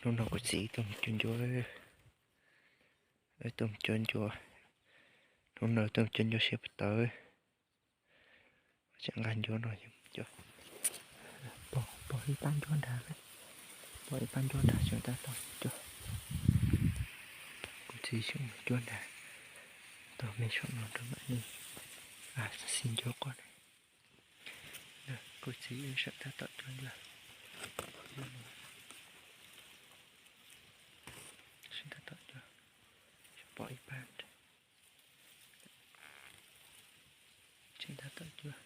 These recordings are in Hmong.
Hnub no kuv txiv tuaj mus cuab ncuav, tuaj mus cuab ncuav. Hnub no tuaj mus cuab ncuav siab puas tawv. Tseem nqa ncuav no yog mus cuab. Pom, pom ib pab ncuav nrad, pom ib pab ncuav nrad tseem tab tom cuab. Kuv txiv xyov mus cuab nrad, tau me saum no rau mam li xi ncuav quaj na. Kuv txiv wb tseem tab tom cuab ncuav, tseem tab tom cuab, pom ib pab tseem tab tom cuab.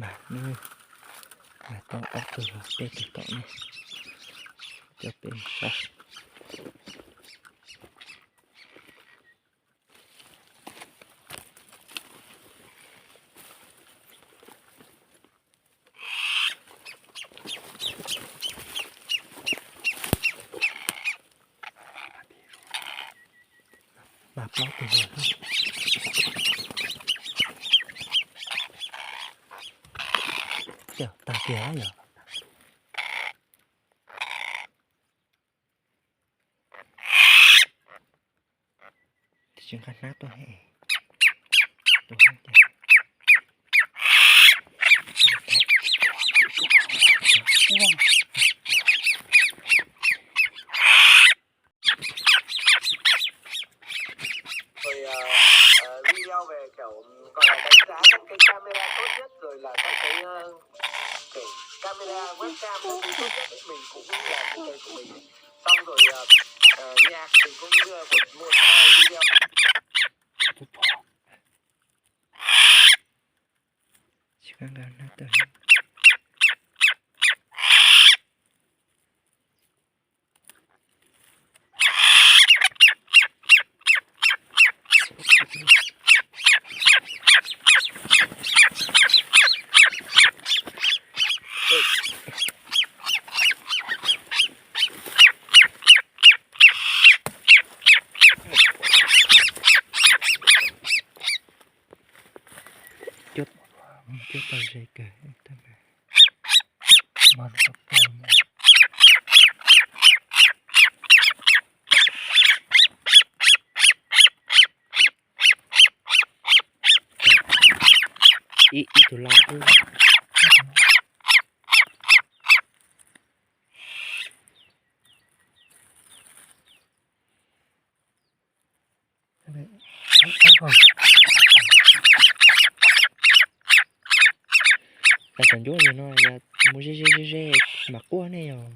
Mas neb, mas tau ob tug los peb tug tom ne, coj peb mus saib. Mas plaub tug los, tag kiag yom. Tab sis nqa hnab tuaj, tuaj hnab tiag. Tôi, ờ, ờ, video về kiểu, gọi là đánh giá các cái camera tốt nhất. Rồi là các cái, ờ, cái camera, webcam, các thứ tốt nhất ấy, mình cũng làm cái kênh của mình. Xong rồi, ờ, ờ, nhạc mình cũng, ờ, một, một hai video. Cuab tau ze kawg. Ib, ib tug lau xwb. Cov ncuab li no yog mus ze ze ze ze mas quaj ne yog.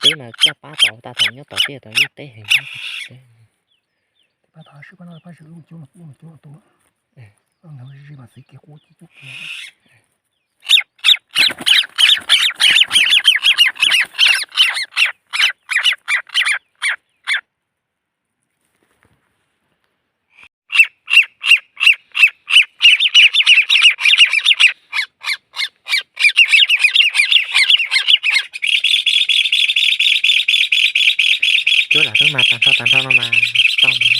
Teb mas coj pab tod, tag thaum nyob tom teb tod yeej teb heev. Cuab lam tub mas tag nrho tag nrho no mas tau mas.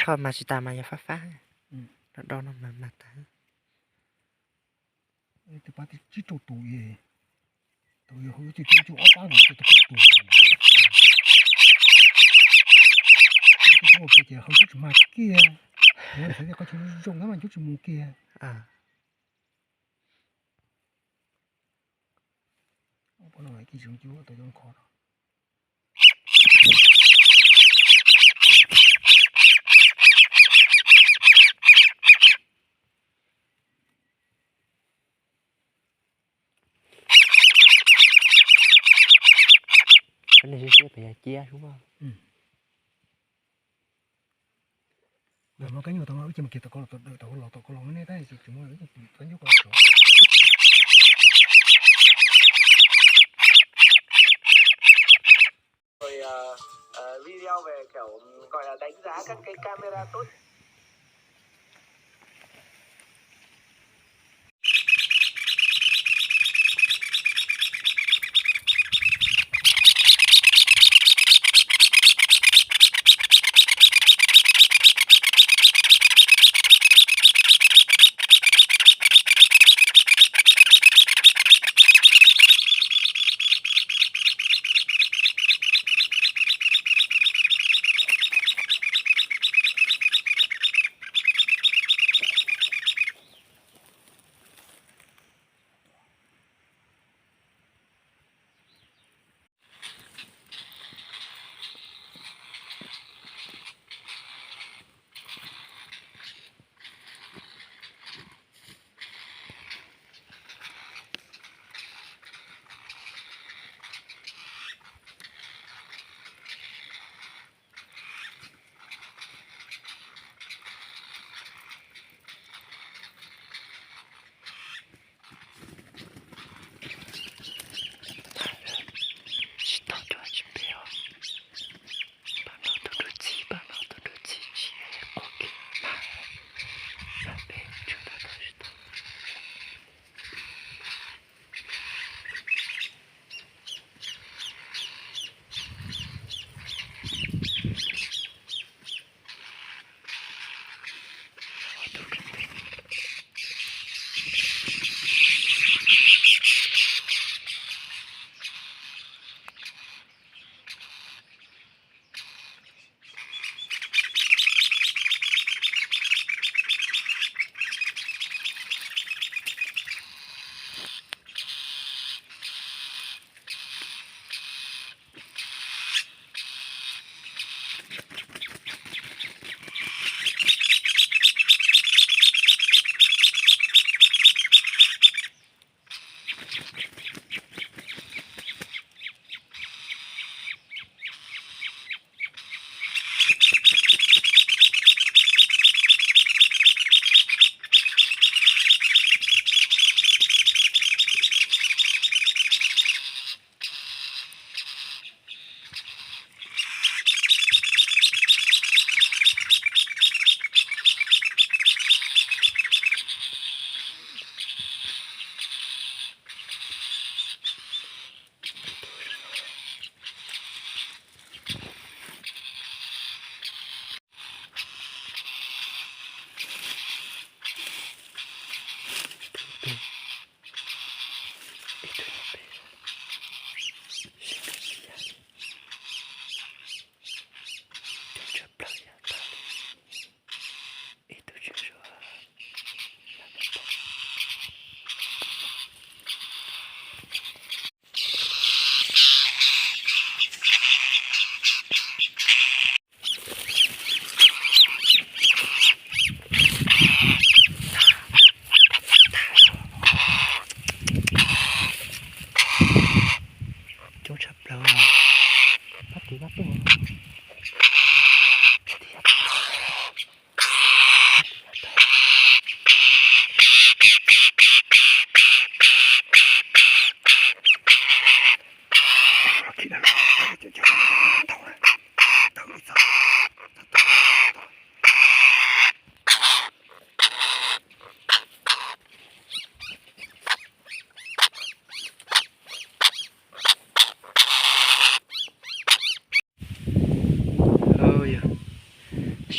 Qhov mas tsis tas mas yog fab fab, do do no mas mas tag. Tus pab tsib rau tus, tus yog hauv tus tsib rau ob pab no, tus kaum tus. Tus ua ces hauv twb tsis mag kiag, yog xav tias qhov chaw zoo zoo mas ncuab tsis mus kiag. Pab no kiag tsis zoo ncuab tau cov nkho no. Koj niag siab siab pes yog ciab sub. Lawv muab kab nyuj tau wb cia mus kiag tom ko los tom ko los tom ko los nej tab sis tsis muaj kab nyuj ko los tso. Rồi, ờ, ờ, video về kiểu gọi là đánh giá các cái camera tốt.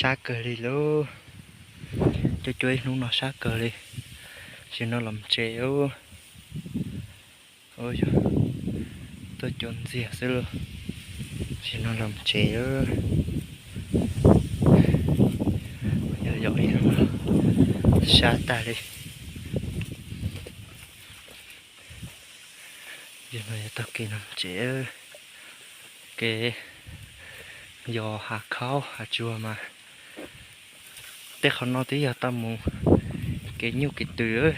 Sab kawg li lauj. Cuab cuab ib hnub no sab kawg li. Tam sim no los tsev. Tuaj cuab ntxiag xwb lauj. Tam sim no los tsev. Yog yog ib hnub no sab tag li. Yog no yog taug kev no tsev. Kev yos hav khaub hav tsuag mas tej qhov no twb yog tau mus kev nyuj kev twm.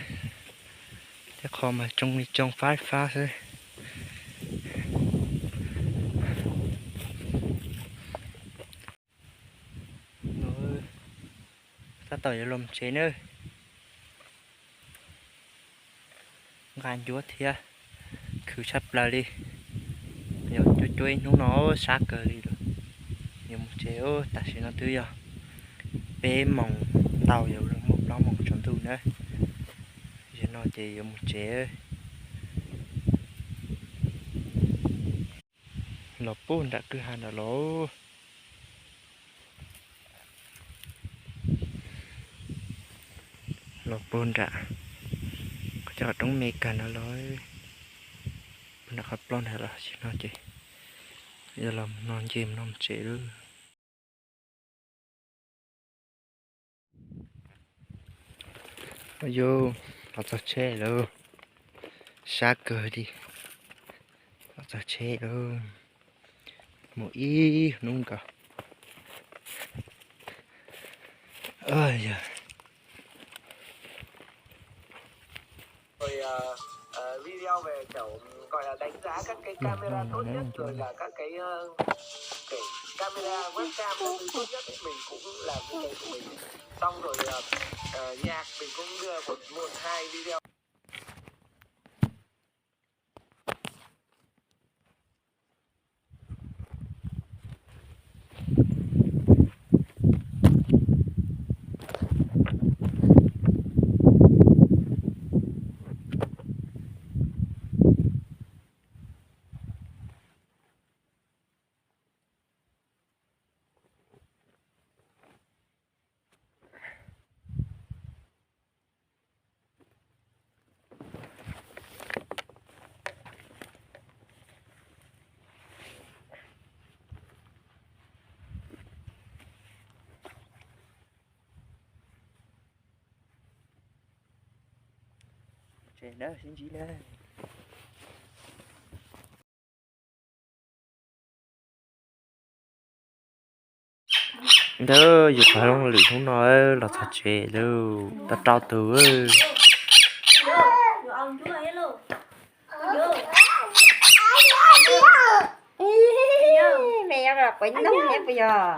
Tej qho mas tsoo li tsoo fab fab xwb. Tab tom yuav los tsev nawb. Nqa ncuav thiab, khwv tshaj plaws li. Yog cuab cuab ib hnub no sab kawg li lawm. Yuav mus tsev, tam sim no twb yog peb moos ntau yuav luag muaj plaub moos tsaus ntuj na. Yog no ces yuav mus tsev. Los puag nram kwj ha nram los. Los puag nram qhov cov roob me kawg nrad los, puag nram qhov ploj nrad los, tam sim no ces yuav los no nce no mus tsev lawm. Yus los txog tsheb lawm, sab kawg li. Los txog tsheb lawm, mus ib hnub nkaus. Yog Tsev na, sib ntsib na. Ntawd yus qhov lwm hnub no los txog tsev lawm, tau rau tus. Me nyob quav noj thiab puas yog?